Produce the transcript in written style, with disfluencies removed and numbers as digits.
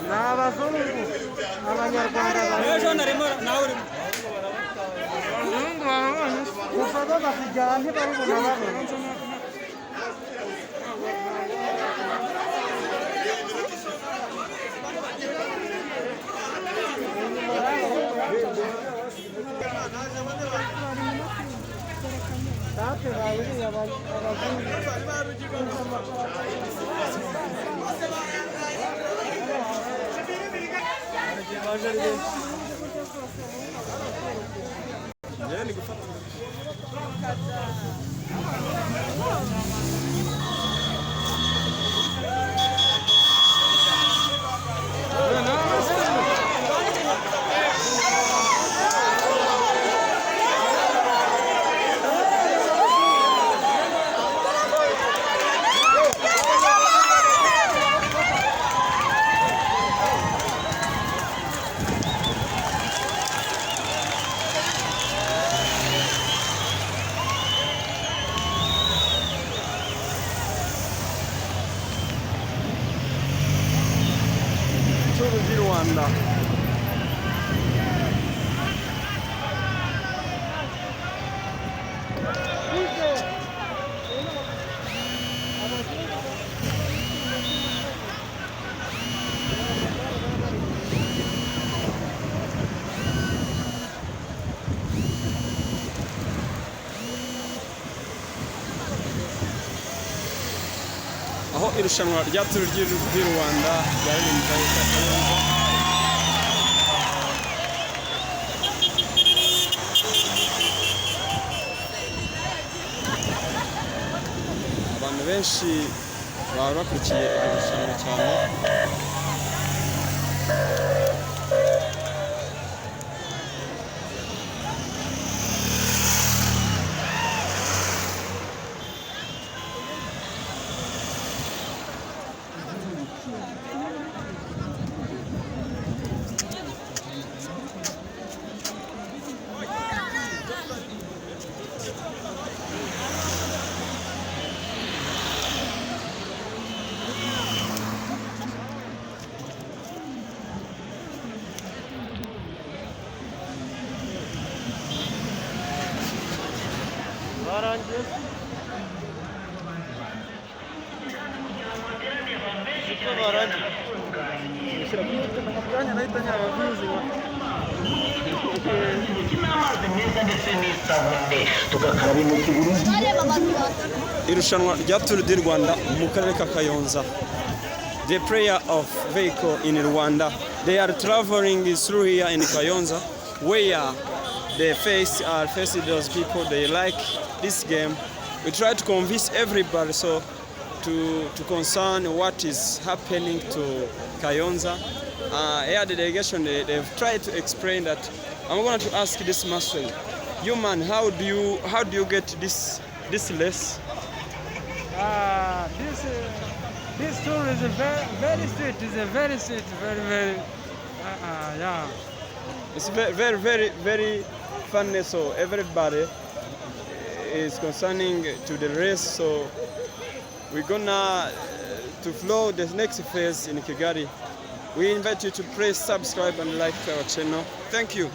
ni abazungu abanyarwanda abazungu babonye gusa bo bakijyana ntibaribona babona Tour di Rwanda. Aho irushanwa rya Tour di Rwanda ryaririmbye abantu benshi baba bakurikiye irushanwa cyane. Irushanwa rya Tour di Rwanda mu karere ka Kayonza. The prayer of vehicle in Rwanda, they are traveling through here in Kayonza, where they face those people. They like this game. We try to convince everybody to concern what is happening to Kayonza. Here the delegation they've tried to explain that. I'm going to ask this Marcel, you man, how do you get this less? This tour is a very sweet. It's a very sweet, very yeah. It's very funny. So everybody is concerning to the race. So we're gonna to flow the next phase in Kigali. We invite you to please subscribe and like our channel. Thank you.